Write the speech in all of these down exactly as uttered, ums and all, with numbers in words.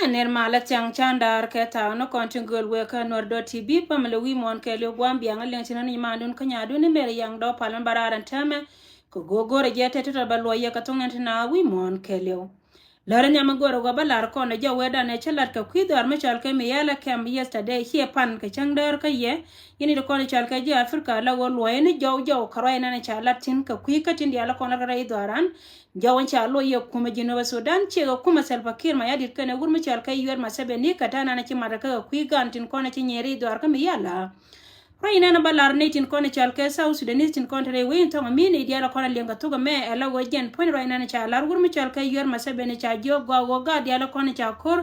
Ner malä thiaŋ can daar kɛ thaak ni kɔn tin göl wek kä Nuer dot T V, pamilɛ wi̱i̱ muɔ̱ɔ̱n kɛɛliw gua̱a̱m biaŋ a liŋ tin ni nyimandun kä nyadun ni mer yaŋ dɔ̱ pal mi ba raar ɛn täämɛ. Kɛ go̱o̱r go̱o̱rɛ jɛ tɛt tɔ̱ ba luɔ̱c yɛ kɛ thoŋ nɛn ti na wi̱i̱ muɔ̱ɔ̱n kɛɛliw. Lär nhiam mi go̱o̱rɛ gɔaa bä lar kɔn ɛ jɛ wetdan ɛ cä lat kɛ kui̱ dhɔaar mi cɔal kɛ Miyala Camp yesterday, ciɛ pan kɛ cäŋ däär kä yɛ. Yɛn i̱ ti kɔn cɔal kɛ ji̱ Africa la ɣöö luɔ̱c ni jɔw jɔw kɛ ruac nɛn ca lat tin kɛ kui̱ kä tin diaal kɔn lat kɛ rɛy dhɔaaran. Jɔw in ca loc yɛ kumɛ Jinub Sudan, ciɛ kɛ kumɛ Salva Kiir Mayardit kɛnɛ wur mi cɔal kɛ Yoweri Museveni, kɛ ta̱a̱ nɛn ci mat kɛ kɛ kui̱ gan tin kɔn ci nyier i̱ dhɔaar kä Miyala. Ruac nɛn bä lar nɛy tin kɔn cɔal kɛ South Sudanese tin kɔn te rɛy wec in thɔŋ mi nɛy diaal kɔn a liɛŋ kɛ thok ɛmɛ ɛ la ɣöö jɛn puɔ̱ny ruac nɛn ca lar wur mi cɔal kɛ Yoweri Museveni ca jiök gɔaa ɣöö gaat diaal kɔn ca ko̱r.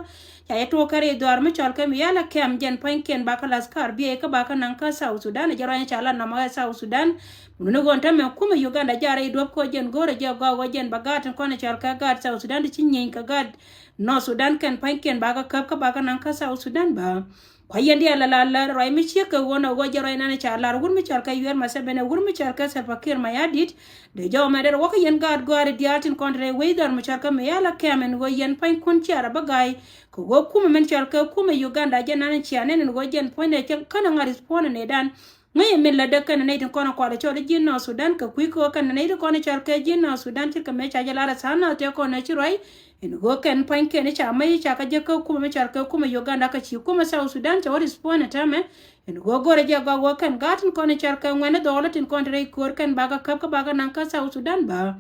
Ca jɛ tuɔɔk kɛ rɛy dhɔaar mi cɔal kɛ Miyala Camp, jɛn pua̱nykiɛn ba kä lathkar biey kä ba kä naŋ kä South Sudan, jɛ ruac ca la nɔmɔ ɛ South Sudan. Mun ni ɣöö täämɛ kumɛ Uganda jɛ rɛy duɔ̱p kɛ ɣöö jɛn go̱o̱rɛ jɛ gɔaa ɣöö jɛn ba gaat tin kɔn cɔal kɛ gaat South Sudan ti ci nyieny kɛ gaat North Sudan kɛn pua̱nykiɛn ba kä käp kä ba kä naŋ kä South Sudan bä. Kua yɛn diaal la lar ruac mi ciek kɛ ɣöö nɔ ɣöö jɛ ruac nɛn ca lar wur mi cɔal kɛ Yoweri Museveni, wur mi cɔal kɛ Salva Kiir Mayardit. Dee jɔw mɛ der wä kä yɛn gaat gɔaari diaal tin kɔn te rɛy wec dhɔr mi cɔal kɛ Miyala Camp ɛn ɣöö yɛn pua̱nykun cia rɔ bä ga̱a̱c. Kɛ ɣöö kumɛ min cɔal kɛ kumɛ Uganda jɛ nɛn cia nɛn ɛn ɣöö jɛn pua̱ny dee cɛ känɛ ŋa̱t respond nɛy dan. Ŋäc min lätdä kɛnɛ nɛy tin kɔn kualɛ cɔl i̱ ji̱ North Sudan kɛ kui̱ kɛ ɣöö kɛnɛ nɛy tin kɔn cɔal kɛ ji̱ North Sudan ci kɛ mëë ca jɛ lar ɛ tha̱a̱ŋ nath tëë kɔn ɛ ci ruac. Ɛn ɣöö kɛn pua̱nykiɛn ca mäc ca kɛ jek kä kumɛ mi cɔal kɛ kumɛ Uganda kɛ ci kumɛ South Sudan ca wä respond ɛ täämɛ. Ɛn ɣöö go̱rɛ jɛ gɔaa ɣöö kɛn gaat tin kɔn cɔal kɛ ŋuɛ̈ni dhɔɔl tin kɔn te rɛy ko̱r kɛn bakɛ käp kä bakɛ naŋ kä South Sudan bä.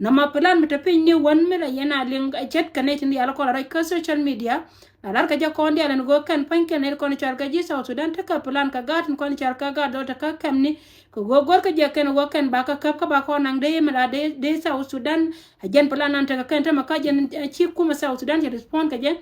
Nɔmɔ plan mi te piny ni wän mi la yɛn a liŋ ɛ ce̱tkɛ nɛy tin diaal kɔn la ruac kä social media. La lar kɛ jɛ kɔn diaal ɛn ɣöö kɛn pua̱nykiɛn nɛy ti kɔn cɔal kɛ ji̱ South Sudan tekɛ plan kɛ gaat tin kɔn cɔal kɛ gaat dhɔl te kä kɛmni. Kɛ ɣöö go̱rkɛ jɛ kɛn ɣöö kɛn bakɛ käp kä bakɛ kɔn naŋ dee mi la dee, dee South Sudan. Ɛ jɛn plan nan tekɛ kɛn tämɛ kä jɛn, eh, ci kumɛ South Sudan ci respond kɛ jɛ.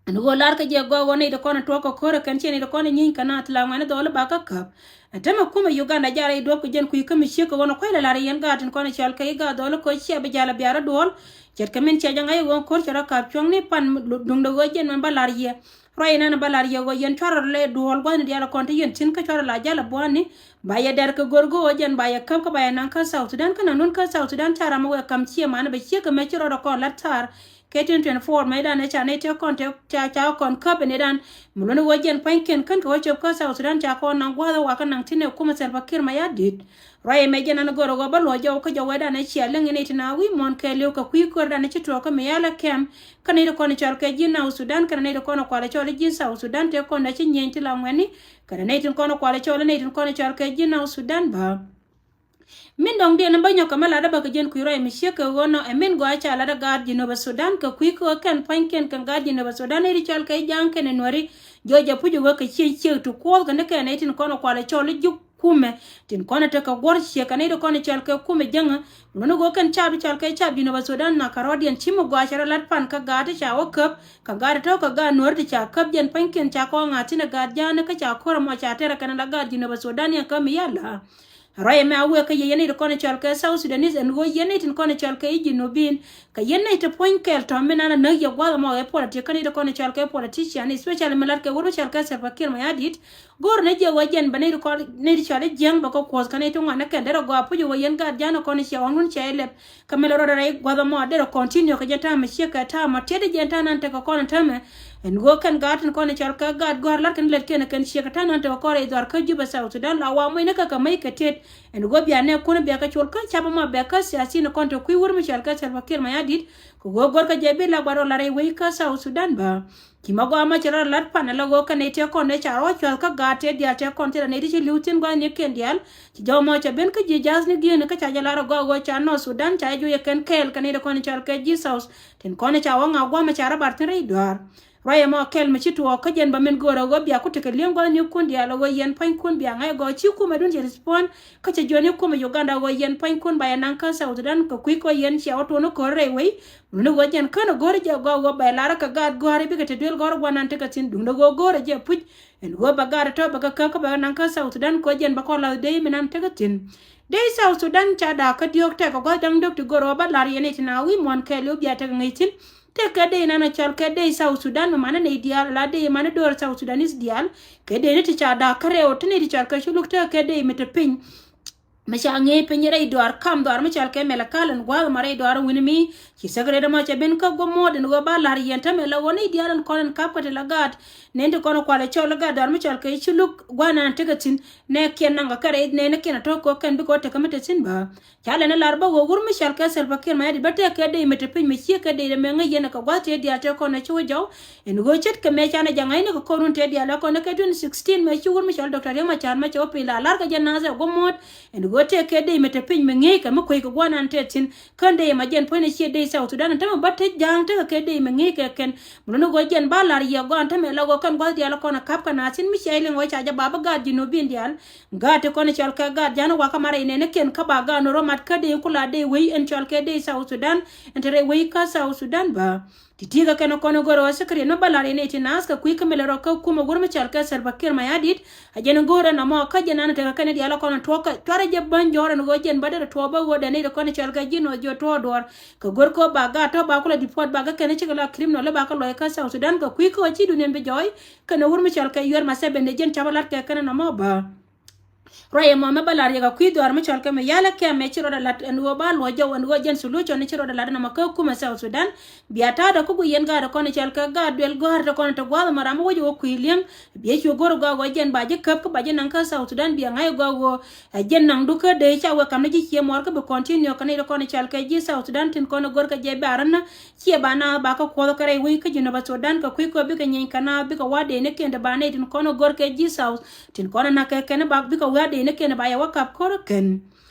Ɛn ɣöö lar kä jɛ gɔaa ɣöö nɛy ti kɔn tuɔɔk kɛ ko̱rɛ kɛn ciɛ nɛy ti kɔn nyieny kɛ naath la ŋuɛ̈ni dhɔl i̱ ba kä käp. Ɛ tämɛ kumɛ Uganda jɛ rɛy duɔ̱p kɛ jɛn kui̱ kä mi ciek kɛ ɣöö nɔ kuec la lar yɛn gaat tin kɔn cɔal kɛ i̱ gaat dhɔl i̱ koc ciɛ bi jal a biarä duɔ̱ɔ̱l. Ce̱tkɛ min ciɛ jɛ ŋa̱c ɣöö ko̱r cɛ rɔ ka̱p cuɔ̱ŋni pan duŋdɛ ɣöö jɛn mɛn ba lar yɛ. Ruac nɛn ba lar yɛ ɣöö yɛn cuarɛ lɛ duɔ̱ɔ̱l gua̱thni diaal kɔn te yɛn thi̱n kä cuarɛ la jal a bua̱a̱ni. Ba yɛ dɛr kɛ go̱r go̱o̱ jɛn ba yɛ käp kä ba yɛ naŋ kä South Sudan kä naŋ nun kä South Sudan ca ram mi wɛ ka̱m cië man bɛ ciek kɛ mɛ ci rɔɔdɛ kɔn la̱t thaar. Kɛ tin twenty four mɛ dan ɛ ca nɛy tëë kɔn te ca, ca kɔn käp ɛ nɛy dan. Mi luɔ̱ni ɣöö jɛn pua̱nykiɛn kän kɛ wä cop kä South Sudan ca kɔn naŋ gua̱a̱th ɛ wakä naŋ thi̱n ɛ kumɛ Salva Kiir Mayardit. Ruac ɛmɛ jɛn an go̱r ɛ ɣöö bä luɔc jɔw kä jɔw wɛ dan ɛ cia liŋ ɛ nɛy ti na wi̱i̱ muɔ̱ɔ̱n kɛɛliw kɛ kui̱ ko̱r dan ɛ ci tuɔɔk kä Miyala Camp. Kä nɛy ti kɔn cɔal kɛ ji̱ North Sudan kɛnɛ nɛy ti kɔn kualɛ cɔl i̱ ji̱ South Sudan tëë kɔn ɛ ci nyieny ti la ŋuɛ̈ni. Kɛnɛ nɛy tin kɔn kualɛ cɔl i̱ nɛy tin kɔn cɔal kɛ ji̱ North Sudan bä. Min dɔ̱ŋ diɛn bä nyɔk kɛ mi latdä bä kɛ jɛn kui̱ ruac mi ciek kɛ ɣöö nɔ ɛ min gɔaa ca latdä gaat Jinub Sudan kɛ kui̱ kɛ ɣöö kɛn pua̱nykiɛn kɛ gaat Jinub Sudan nɛy ti cɔal kɛ ja̱a̱ŋ kɛnɛ nuäri. Jɔc jɛ puc ɛ ɣöö kɛ ciec ciek ti kuɔth kɛ ni kɛn nɛy tin kɔn kualɛ cɔl i̱ juk kumɛ. Tin kɔn tekɛ guɔ̱r ciek kɛ nɛy ti kɔn cɔal kɛ kumɛ jäŋä. Luni ɣöö kɛn cap ti cɔal kɛ cap Jinub Sudan na kɛ rɔ̱diɛn ci mi gɔaa cɛ rɔ lat pan kä gaat ti ca wä käp. Kɛ gaat ti tɔ̱ kɛ gaat nuäri ti ca käp jɛn pua̱nykiɛn ca kɔn ŋa̱th tin ɛ gaat ja̱a̱ni kä ca ko̱r ɛmɔ ca tɛrɛ kɛn la gaat Jinub Sudan yɛn kä Miyala. Ruac ɛmɛ a wëë kä yɛ yɛn nɛy ti kɔn cɔal kɛ South Sudanese ɛn ɣöö yɛn nɛy tin kɔn cɔal kɛ i̱ Jinubin. Kɛ yɛn nɛy ti puɔ̱ny kɛɛl tɔ̱ min an a näk yɛ gua̱th ɛmɔ ɛ politic kä nɛy ti kɔn cɔal kɛ politician, especially mi lat kɛ wur mi cɔal kɛ Salva Kiir Mayardit. Go̱o̱r ni jɛ ɣöö jɛn bɛ nɛy ti kɔn, nɛy ti cɔal i̱ jiäŋ bɛ kɛ kuɔth kä nɛy ti ŋuan ni kɛn derɛ gɔaa puc ɣöö yɛn gaat ja̱a̱n kɔn ciɛ ɣɔ̱ŋdun ciɛ ilɛp. Kä mi lɛ rɔɔdɛ rɛy gua̱th ɛmɔ derɛ continue kɛ jɛn ta̱a̱ mi ciek kɛ ta̱a̱ mɔ tiɛt i̱ jɛn ta̱a̱ nan tekɛ kɔn tämɛ. Ɛn ɣöö kɛn gaat tin kɔn cɔal kɛ gaat gɔ̱a̱r lat kɛn lɛt kɛn kɛn ciek kɛ ta̱a̱ nan tekɛ kɔn rɛy dhɔaar kä Juba South Sudan la wa muɔ̱cni kɛ kɛ mäc kɛ tiet. Ɛn ɣöö bia nɛɛkun bia kɛ col kä cap ɛmɔ bia kä siasin kɔn te kui̱ wur mi cɔal kɛ Salva Kiir Mayardit. Kɛ ɣöö go̱rkɛ jɛ bi la gua̱r ɔ la rɛy wec kä South Sudan bä. Ci ma gɔaa ma ci rɔ lat pan ala ɣöö kɛ nɛy tëë kɔn dee ca rɔ cua̱th kä gaat tëë diaal tëë kɔn tëë la nɛy ti ci li̱w thi̱n gua̱thni kɛn diaal. Ci jɔw mɔ ca ben kä ji̱ ja̱thni gi̱i̱ni kä ca jɛ lar ɛ gɔaa ɣöö ca North Sudan ca jɛ juɔc ɛ kɛn kɛɛl kɛ nɛy ti kɔn cɔal kɛ ji̱ South. Tin kɔn ca wä ŋa gua̱a̱m ca rɔ bar thi̱n rɛy duaar. Ruac ɛmɔ kɛl mi ci tuɔɔk kä jɛn bä min go̱o̱rä ɣöö bia ku tekɛ li̱eŋ gua̱thnikun diaal ɣöö yɛn pua̱nykun bia ŋa̱c gɔaa ci kumɛdun ci respond. Kä cɛ jiɔni kumɛ Uganda ɣöö yɛn pua̱nykun ba yɛ naŋ kä South Sudan kɛ kui̱ kɔ yɛn cia wä tuɔn i̱ ko̱r rɛy wec. Luni ɣöö jɛn känɛ go̱o̱ri jɛ gɔaa ɣöö bɛ lar kɛ gaat gɔ̱a̱ri bikɛ te duel gɔ̱r gua̱nan tekɛ thi̱n duundɛ ɣöö go̱o̱rɛ jɛ puc. Ɛn ɣöö bɛ gaat tɔ̱ bɛ kɛ käp kä bɛ naŋ kä South Sudan kɔ jɛn bɛ kɔn la̱th dee mi nan tekɛ thi̱n. Dee South Sudan ca da̱a̱k kä diɔ̱ɔ̱k tɛk kɛ gua̱th da̱ŋ dök ti go̱r ɣöö bä lar yɛn i̱ ti na wi̱i̱ muɔ̱ɔ̱n kɛɛliw bia tekɛ ŋäc thi̱n. Tëë kɛ dee nan a cɔal kɛ dee South Sudan mi manɛ nɛy diaal ala dee manɛ döör South Sudanese diaal. Kɛ dee ni ti ca da̱a̱k kä rɛw ti ni ti cɔal kɛ culuk tëë kɛ dee mi te piny. Mi ca ŋi̱i̱c piny rɛy dɔaar kam dɔaar mi cɔal kɛ Malakal ɛn gua̱a̱th ma rɛy dɔaar wi̱ni mi ci secretary ma cɛ ben kä guɔ̱p muɔ̱ɔ̱t ɛn ɣöö ba la̱r yɛn tämɛ la ɣöö ni diaal ɛn kɔn ɛn kap kä ti la gaat. Nɛn ti kɔn kualɛ cɔl i̱ gaat dɔaar mi cɔal kɛ Culuk gua̱a̱th nan tekɛ thi̱n. Nɛ kiɛn naŋ kɛ kɛ rɛy nɛn ni kiɛn a tɔ̱ kɛ kɛn bikɛ wä tekɛ mi te thi̱n bä. Ca lɛn i̱ lar bä ɣöö wur mi cɔal kɛ Salva Kiir Mayardit bä tɛk kɛ dee mi te piny mi ciek kɛ dee mɛ ŋäc yɛn kɛ gua̱th tëë diaal tëë kɔn ɛ ci wä jɔw. Ɛn ɣöö ce̱tkɛ mɛ canɛ ja̱ŋ ŋa̱cni kɛ kɔn run tëë diaal ɛ kɔn ɛ kɛ twenty sixteen mɛ ci wur mi cɔal Doctor Riek Machar mɛ cɛ wä piny la lar kɛ jɛ naath ɛ guɔ̱p muɔ̱ɔ̱t. Ɛn ɣöö tëë kɛ dee mi te piny mi ŋi̱i̱c kɛ mi kuec kɛ gua̱n an tëë thi̱n. Kän dee ma jɛn puɔ̱nydɛ ciɛ dee South Sudan ɛn tämɛ bä te ja̱a̱ŋ tekɛ kɛ dee mi ŋi̱i̱c kɛ kɛn. Mi luni ɣöö jɛn ba la̱r yɛ gɔaa ɛn tämɛ la ɣöö kɛn gua̱th diaal ɛ kɔn ɛ kap kɛ naath thi̱n mi cia liŋ ɣöö ca jɛ ba bä gaat Junubin diaal. Gaat ti kɔn cɔal kɛ gaat ja̱a̱n wakä ma rɛy nɛn ni kiɛn kä ba gaat ni rɔ mat kä dee ku la dee wei ɛn cɔal kɛ dee South Sudan. Ɛn te rɛy wei kä South Sudan bä. Ti ti̱i̱ kɛ kɛn kɔn go̱r ɣöö secretary ni bä la̱r in iti naath kɛ kui̱ kä mi lɛ rɔ kä kumɛ wur mi cɔal kɛ Salva Kiir Mayardit. A jɛn go̱o̱rɛ nɔmɔ kä jɛn an tekɛ kɛn diaal kɔn tuɔɔk kɛ cuarɛ jɛ bäny jɔɔr ɛn ɣöö jɛn bä derɛ tuɔɔk bä ɣöö dɛn iti kɔn cɔal kɛ ji̱n ɣöö jiɔ tuɔɔk duɔɔr. Kɛ go̱r kɛ ɣöö ba gaat tɔ̱ ba kulɛ deport ba kɛ kɛn cikɛ la criminal ba kɛ lɔc kä South Sudan kɛ kui̱ kä ɣöö ci duniɛn bi jɔɔy. Kɛn wur mi cɔal kɛ Yoweri Museveni jɛn ca bä la̱t kɛ kɛn nɔmɔ bä. Ruac ɛmɔ mɛ bä la̱r yɛ kɛ kui̱ dhɔaar mi cɔl kɛ mi yalɛ kɛmɛ ci rɔɔdɛ la̱t ɛn ɣöö ba luɔc jɔw ɛn ɣöö jɛn solution ci rɔɔdɛ la̱t ɛn ɛmɔ kä kumɛ South Sudan. Bia ta̱a̱dɛ kä guic yɛn gaat kɔn cɔl kɛ gaat duel gɔ̱a̱r te kɔn te gua̱a̱th ɛmɔ ram mi wec ɣöö kui̱ li̱eŋ. Bia cu go̱r gɔaa ɣöö jɛn ba ji̱ käp kä ba ji̱ naŋ kä South Sudan bia ŋa̱c gɔaa ɣöö ɛ jɛn naŋdu kä dee ca wek kam ni ji̱ cie muɔɔr kä bi continue kɛ nɛy te kɔn cɔl kɛ ji̱ South Sudan tin kɔn go̱r kɛ jɛ ba rän. Ciɛ ba naath ba kä kuɔth kɛ rɛy wec kä Jinub Sudan kɛ kui̱ kɛ bikɛ nyieeny kɛ naath bikɛ wa̱a̱ dee ni kɛn te ba nɛy tin kɔn go̱r kɛ ji̱ South. Tin kɔn a nak kɛ kɛn ba bikɛ wa̱a̱ dee ni kɛn ba yɛ wä kap ko̱r kɛn.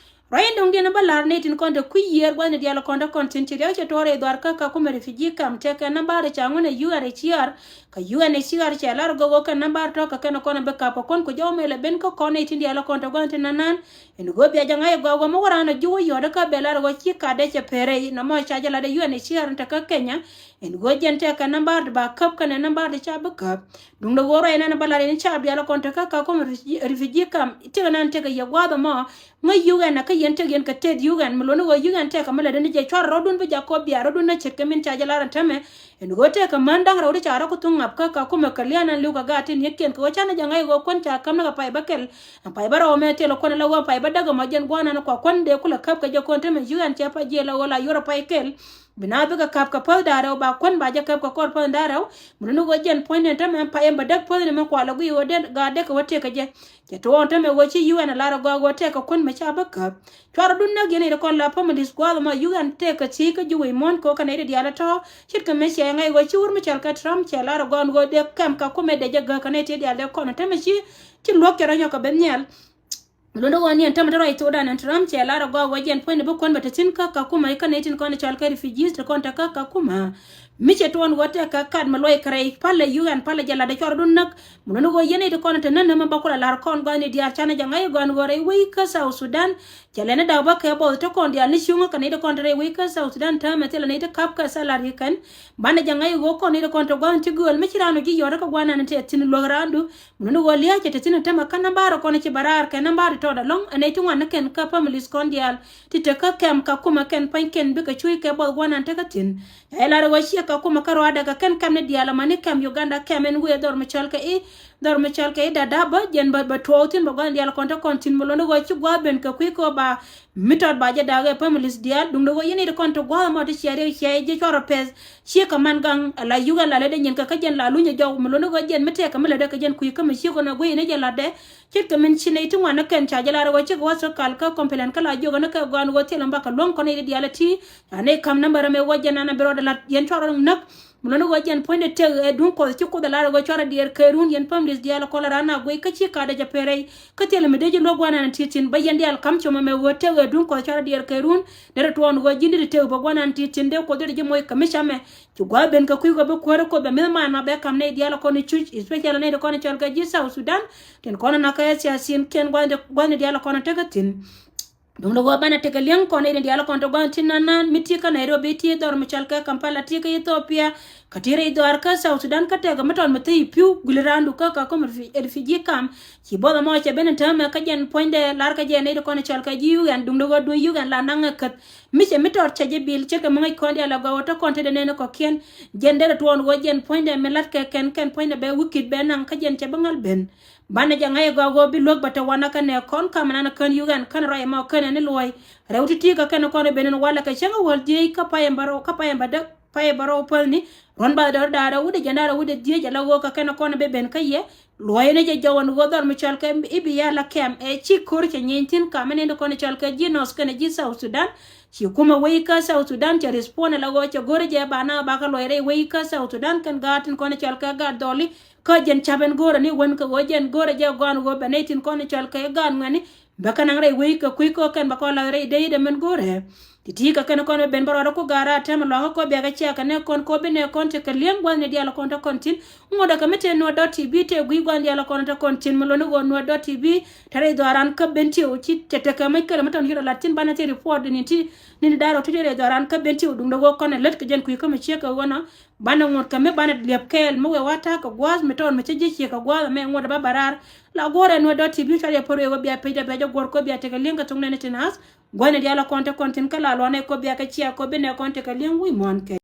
Ruac in do̱ŋdiɛn bä la̱r ni tin kɔn te kui̱ yiëër gua̱thni diaal kɔn te kɔn tin ci riɛk cɛ tuɔɔr rɛy dhɔaar kä Kakuma refugee camp tekɛ nambari ca ŋun ɛ U N H C R. Kä U N H C R cɛ lar gɔk ɣöö kɛn nambari tɔ̱ kɛ kɛn kɔn bi kap kɛ kɔn ku jɔw mëë lɛ ben kä kɔn ni tin diaal kɔn te gua̱thni tin nanan. Ɛn ɣöö bia jɛ ŋa̱c ɛ gɔaa ɣöö mi wä raan ɔ ji̱ wä yɔ̱ɔ̱t kä bɛ lar ɣöö ci katdɛ cɛ pɛrɛ i̱ nɔmɔ ca jɛ lat ɛ U N H C R in te kä Kenya. Ɛn ɣöö jɛn tekɛ nambari ba käp kɛnɛ nambari ca bi käp. Duundɛ ɣöö ruac nɛn bä lar in ca bial kɔn te kä Kakuma refugee, refugee camp. Tekɛ nan tekɛ yɛ gua̱a̱th ɛmɔ. Ŋäc U N kä yɛn tek yɛn kɛ tet U N mi luɔ̱ni ɣöö U N tekɛ mi lätdɛ ni jɛ cuarɛ rɔ̱dun bi jakä biaar rɔ̱dun ni ce̱tkɛ min ca jɛ lar ɛn täämɛ. Ɛn ɣöö tekɛ män da̱ŋ rɛw ti ca rɔ̱ ku thuŋ ŋa̱p kä Kakuma kɛ lia̱a̱n an li̱w kɛ gaat tin yɛ kiɛn kɛ ɣöö canɛ jɛ ŋa̱c ɣöö kuän ca käm ni kɛ pay bä kɛl. Ɛn pay bä rɛw ɛmɛ thilɛ kuän ala ɣöö pay bä däk ɛmɔ jɛn gua̱a̱th ɛn kua kuän dee kulɛ käp kɛ jɛ kɔn täämɛ U N cɛ pay jiɛl ɛ ɣöö la yuɔr ɛ pay kɛl. Bi na bikɛ kap kɛ päth da̱ŋ rɛw ba kuän ba jɛ kap kɛ kɔr päth da̱ŋ rɛw. Mi luni ɣöö jɛn puɔ̱nydɛ täämɛ pay ɛn bɛ däk päth ni mɛ kualɛ guiy ɣöö dee gaat dee kɛ wä tëëk kɛ jɛ. Cɛ tuɔɔk täämɛ ɣöö ci U N ɛ lar ɛ gɔaa ɣöö tëëk kɛ kuän mɛ ca bä käp. Cuarɛ dun näk yɛn nɛy ti kɔn la families gua̱a̱th ɛmɔ U N tëëk kɛ thiec kä ji̱ wec muɔ̱ɔ̱n kɛ ɣöö kɛ nɛy ti diaal ɛ tɔ̱. Ce̱tkɛ mëë ciɛ ŋa̱c ɣöö ci wur mi cɔal kɛ Trump cɛ lar ɛ gɔaa ɣöö dee kɛm Kakuma dee jɛ gäk kɛ nɛy ti diaal dee kɔn täämɛ ci, ci luɔ̱k cɛ rɔ nyɔk kɛ ben nhial. Lundä ɣɔn ni ɛn tämɛ te ruac thokdan ɛn Trump cɛ lar ɛ gɔaa ɣöö jɛn puɔ̱nydɛ bi kuän bɛ te thi̱n kä Kakuma i̱ kä nɛy tin kɔn cɔal kɛ refugees ti kɔn te kä Kakuma. Mi cɛ tuɔɔn ɣöö tɛk kɛ kat mi luɔc kɛ rɛy palɛ U N palɛ jɛ lat ɛ cuarɛ dun näk. Mi lundä ɣöö yɛn nɛy ti kɔn te nän nämä ba kulɛ lar kɔn gua̱thni diaal canɛ jɛ ŋa̱c ɛ gɔaa ɣöö rɛy wec kä South Sudan. Cɛ lɛn ɛ da̱k bä kɛ buɔth te kɔn diaal ni cuŋä kɛ nɛy ti kɔn te rɛy wec kä South Sudan täämɛ thilɛ nɛy ti kap kɛ salary kɛn. Banɛ jɛ ŋa̱c ɛ ɣöö kɔn nɛy ti kɔn te gua̱thni ti gööl mi ci raan ɔ ji̱ yɔ̱t kä gua̱thnan tɛ thi̱n luäk raandu. Mun ni ɣöö lia̱a̱ cɛ te thi̱n tämɛ kä nambari kɔn ci bɛ raar kɛ nambari tɔɔt ɛlɔ̱ŋ ɛ nɛy ti ŋuan ni kɛn kä families kɔn diaal ti te kä kɛm Kakuma kɛn pa̱ny kɛn bikɛ cuc kɛ buɔth gua̱nan tekä thi̱n. Ca jɛ lar ɣöö ciɛ Kakuma kä ruaadɛ kɛ kɛn kɛm ni diaal amäni kɛm Uganda kɛm ɛn wëë dhɔr mi cɔl kɛ i̱, dhɔr mi cɔl kɛ i̱ Dadaab bä jɛn bä, bä tuɔɔk thi̱n bä gua̱n diaal kɔn te kɔn thi̱n mi lundä ɣöö ci gua̱a̱th ben kɛ kui̱ kɛ ɣöö ba mi tɔt ba jɛ da̱a̱k ɛ families diaal. Duundɛ ɣöö yɛn i̱ ti kɔn ti gua̱a̱th ɛmɔ ti cia riɛk cia ji̱ cuarɛ pɛth. Ciek kɛ man gaŋ ala yuk ɛn la lätdɛ nyin kɛ kä jɛn la lunyɛ jɔw mi lundä ɣöö jɛn mi tɛkɛ mi lätdɛ kɛ jɛn kui̱ kä mi ciek kɔn ɛ gui̱c ni jɛ latdɛ. Ce̱tkɛ min ci nɛy ti ŋuan ni kɛn ca jɛ lar ɣöö cikɛ wä thok kal kä complain kä la jiök ni kɛ gɔaa ni ɣöö thilɛ mi bakɛ luäŋ kɔn nɛy ti diaal ɛ ti. Ca nɛy ka̱m nambär ɛmɛ ɣöö jɛn an a bi rɔɔdɛ la̱t yɛn cuarɛ näk. Mi lundä ɣöö jɛn puɔ̱nydɛ tëk ɛ duŋ kuɔth ci Kuoth ɛ lar ɣöö cuarɛ diɛɛr kɛ run yɛn families diaal kɔn la raan a guic kä ci ka̱a̱dɛ jɛ pɛrɛy. Kä thilɛ mi dee ji̱ luäk gua̱nan ti thi̱n bä yɛn diaal ka̱m coma mɛ ɣöö tëk ɛ duŋ kuɔth cuarɛ diɛɛr kɛ run. Derɛ tuɔɔn ɣöö ji̱n di ti tëk bä gua̱nan ti thi̱n dee Kuoth derɛ ji̱ moc kɛ mi camɛ. Ci gua̱a̱th ben kɛ kui̱ kɛ bi kuäärä Kuoth bɛ mi̱th man ma bɛ ka̱m nɛy diaal kɔn i̱ cuc, especially nɛy ti kɔn i̱ cɔl kɛ ji̱ South Sudan. Tin kɔn i̱ nakä ɛ thiathiin kiɛn gua̱thni, gua̱thni diaal kɔn i̱ tekä thi̱n. Duundɛ ɣöö banɛ tekɛ li̱eŋ kɔn nɛy ti diaal kɔn ti gua̱thni tin nanan mi ti kä Nairobi ti dhɔr mi cɔl kɛ Kampala ti kä Ethiopia. Kä ti rɛy dhɔaar kä South Sudan kä tɛkɛ mi tɔt mi thii pi̱w guili raandu kä Kakuma refugee camp. Ci buɔth ɛmɔ cɛ ben in täämɛ kä jɛn puɔ̱nydɛ lar kä jɛ nɛy ti kɔn i̱ cɔl kɛ ji̱ U N duundɛ ɣöö duɔ̱c U N la naŋ ɛ käth. Mi cɛ mi tɔt cɛ ji̱ bil ce̱tkɛ mi ŋäc kɔn diaal agɔw ɛ te kɔn tetdɛ nɛn kɔ̱kiɛn. Jɛn derɛ tuɔɔn ɣöö jɛn puɔ̱nydɛ mi la̱t kɛ kɛn kɛn puɔ̱nydɛ bɛ wi̱i̱ ki̱t bɛ naŋ kä jɛn cɛ bi ŋäl ben. Banɛ jɛ ŋa̱c ɛ gɔaa ɣöö bi luäk bɛ te wanɛ kɛnɛ kɔn ka̱m ɛnan kän yuk ɛn kän rɔy ɛmɔ kɛnɛ ni luɔ̱ɔ̱c. Rɛw ti̱ti̱ kɛ kɛn kɔn ɛ ben ɛn walɛ kɛ cäŋ ɛ wäl dhieec kä pay ɛn bärɔw kä pay ɛn bädäk pay ɛ bärɔw päthni. Ruɔ̱n bathdɛ rɔ da̱a̱r ɛ wi̱cdɛ jiɛn da̱a̱r ɛ wi̱cdɛ dhieec ala ɣöö kɛ kɛn kɔn ɛ bi ben kä yɛ. Luɔ̱ɔ̱c ni jɛ jɔw ɛn ɣöö dhɔr mi cɔal kɛ i̱ bi yɛl a kɛm ɛ ci ko̱r cɛ nyieeny thi̱n ka̱m ɛn in ti kɔn ɛ cɔal kɛ ji̱ North kɛnɛ ji̱ South Sudan. Ci kumɛ wec kä South Sudan cɛ respond ala ɣöö cɛ go̱r jɛ ba na ba kä luɔc rɛy wec kä South Sudan kɛn gaat tin kɔn cɔal kɛ gaat dhɔli. Kä jɛn ca̱p ɛn go̱rɛ ni wän kɛ ɣöö jɛn go̱rɛ jɛ gɔ̱a̱n ɣöö bɛ nɛy tin kɔn cɔal kɛ gaat ŋuɛni. Bɛ kɛ naŋ rɛy wec kɛ kui̱ kä kɛn bɛ kɔn la̱th rɛy dee i̱ dɛ mɛn go̱rɛ. Ti ti kɛ kɛn kɔn ben bä rɔɔdä ku ga̱a̱r a tɛm luakä kɔ biakɛ cia kɛ nɛ kɔn kɔ bi nɛ kɔn tekɛ li̱eŋ gua̱thni diaal kɔn te kɔn tin. Ŋuɔ̱t ɛ kɛ mi tëë Nuäär dot T V tëë gui̱i̱ gua̱thni diaal kɔn te kɔn tin mi luɔ̱ni ɣöö Nuäär dot T V te rɛy dhɔaaran kä ben tiw ci te tekɛ mec kɛlɛ mi tɔn ci rɔ lat tin banɛ ti report ni ti ni ni da̱a̱r ɔ ti rɛy dhɔaaran kä ben tiw duundɛ ɣöö kɔn ɛ lät kɛ jɛn kui̱ kä mi ciek kɛ ɣöö nɔ. Banɛ ŋuɔ̱t kɛ mi banɛ liɛp kɛɛl mi wëë wa ta̱a̱ kɛ gua̱a̱th mi tɔɔn mi cä ji̱ ciek kɛ gua̱a̱th ɛmɛ ŋuɔ̱t ɛ bä bä raar. La guɔ̱ɔ̱rɛ Nuäär dot T V cuarɛ pär wëë wä bia pec dɛ bɛ jɛ guɔ̱r kɔ bia tekɛ li̱eŋ kɛ thuŋ nɛn tin ath. Gua̱thni diaal kɔn te kɔn tin kä la luanɛ kɔ bia kɛ cia kɔ bi nɛ kɔn tekɛ li̱eŋ wi̱i̱ muɔ̱ɔ̱n kɛ.